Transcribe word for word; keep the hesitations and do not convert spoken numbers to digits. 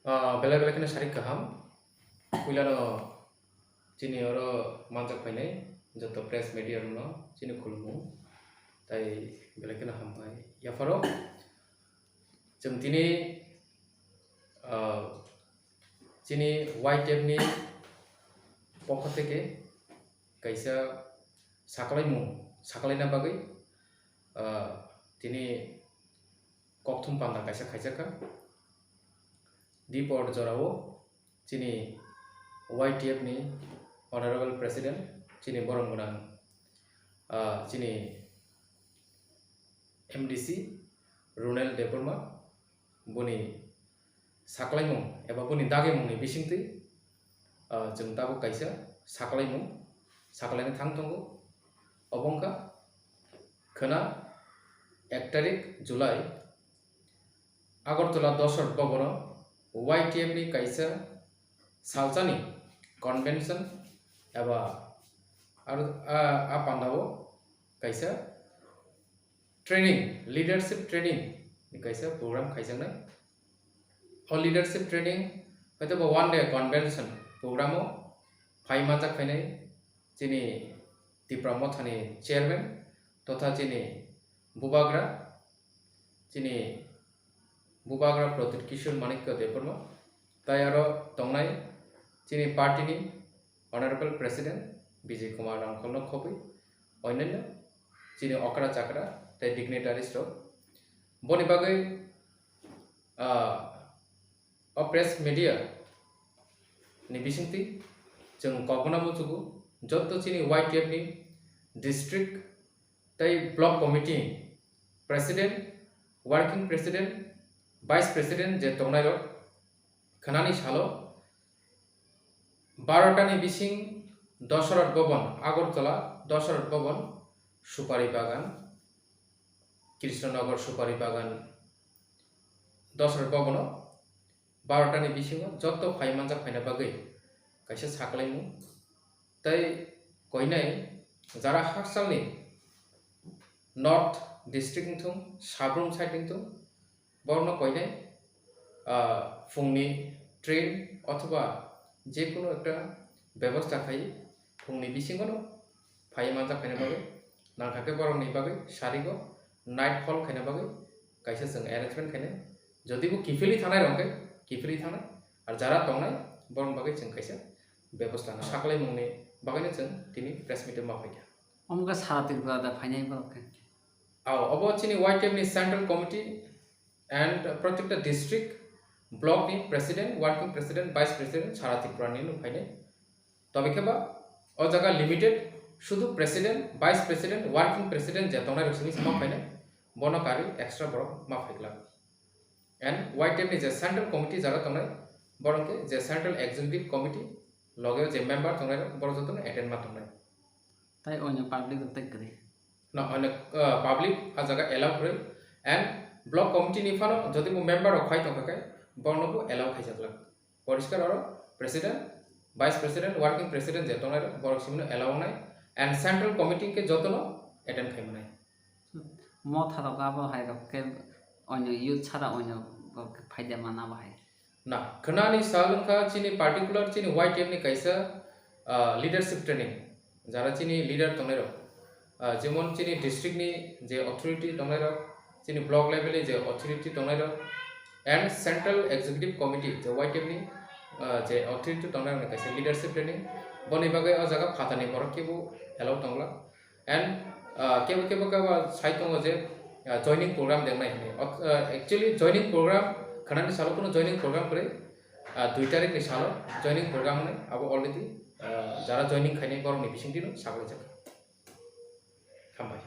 Ah, belai belai kheno sarik kaham. Puilano chini oro manjak phainai joto press media rokno chini khulumung. Tai belai kheno hambai. Yapharo chwng tini, ah, chini Y T F ni pokho theke kaisa saklaimung saklaina bagwi, ah, tini kokthum panda kaisa khaijakha. Dipor jorao chini Y T F ni Honorable President, chini borom gwnang, ah, chini M D C Runel Debbarma, boni saklaimung eba boni dagimungni bisingtwi, ah, chwng tabuk kaisa saklaimung saklaina thang tongo. Obo wngkha khwna ek tarik July, Agartala Dosrat Bhavan o Y T F ni kaisa salsani convention eba aro a, a pandao kaisa training, leadership training ni kaisa program khaijaknai. O leadership training hwtebo one day convention program o phai manjak phainai chini Tipra Mothani chairman totha chini bubagra, chini bubagra Pradyut Kishore Manikya Debbarma, tai aro tongnai chini party ni Honorable President Bijay Kumar Ramkholno khobwi onyanyo chini okra chakra tei dignitaries rok. Boni bagwi, ah, o press media ni bisingtwi chwng kokno muchugo, joto chini Y T F ni district tei block committee president, working president, vice president je tongnairok khwnani salo barota ni bising Dosrat Bhavan, Agartala Dosrat Bhavan, Supari Bagan, Krishnanagar Supari Bagan, Dosrat Bhavan o barota ni bisingo joto phai manjak phaina bagwi kaisa saklaimung. Tei koinai jara hakchalni North District wngthung, Sabrum side wngthung, borokno koinai, ah, phungni train othoba jekunu ekta bebosta khai phungni bisingono phai manjak phaina bagwi nangkha khe borokni bagwi sarigo nightfall khaina bagwi kaisa chwng arrangement khainai. Jodi bo kiphilwi thangnai rok khe kiphilwi thangnai, ar jara tongnai borokni bagwi chwng kaisa bebosta nang saklaimungni bagwino chwng tini press meet o ma phaikha. Omo khe sara Tripura da phainai borok khe? Ao, obo chini Y T F ni Central Committee and protekta district, block ni president, working president, vice president sara Tripura ni no phainai. Tobe khe ba o jaga limited, sudu president, vice president, working president je tongnai rok simi ma phainai, bono karwi extra borok ma phaiglak. And Y T F ni je central committee jara tongnai, borok khe je central executive committee loge je member tongnai rok, borok jotono attend ma tongnai. Tai onyo public rok tai kwrwi? Na, onyo, uh, public a jaga allow kwrwi. And block committee ni phano jodi bo member rok phai tongkha khe, borokno bo allow khaijaklak. Poriskar oro president, vice president, working president je tongnai rok, borok simino allow wngnai. And central committee khe jotono attend khai mwnai. Motha rok abo hai rok khe onyo youth sara onyo rok khe phaida mana bo hai. Na, khwnani sal wngkha chini particular chini Y T F ni kaisa, ah, leadership training, jara chini leader tongnai rok, ah, jemon chini district ni je authority tongnai rok, chini block level ni je authority tongnai rok, and central executive committee je Y T F ni, ah, je authority tongnai rok ni kaisa leadership training, boni bagwi o jaga phatani borok kebo allow tongla. And, ah, kebo kebo kebo sai tongo je, ah, joining program dengnai hinwi. Ot-, ah, actually joining program khwnani salo kuno joining program kwrwi, ah, dui tarik ni salo joining program hinwi abo already, ah, jara joining khainai borokni bisingtwi no saglaijak. Hambai.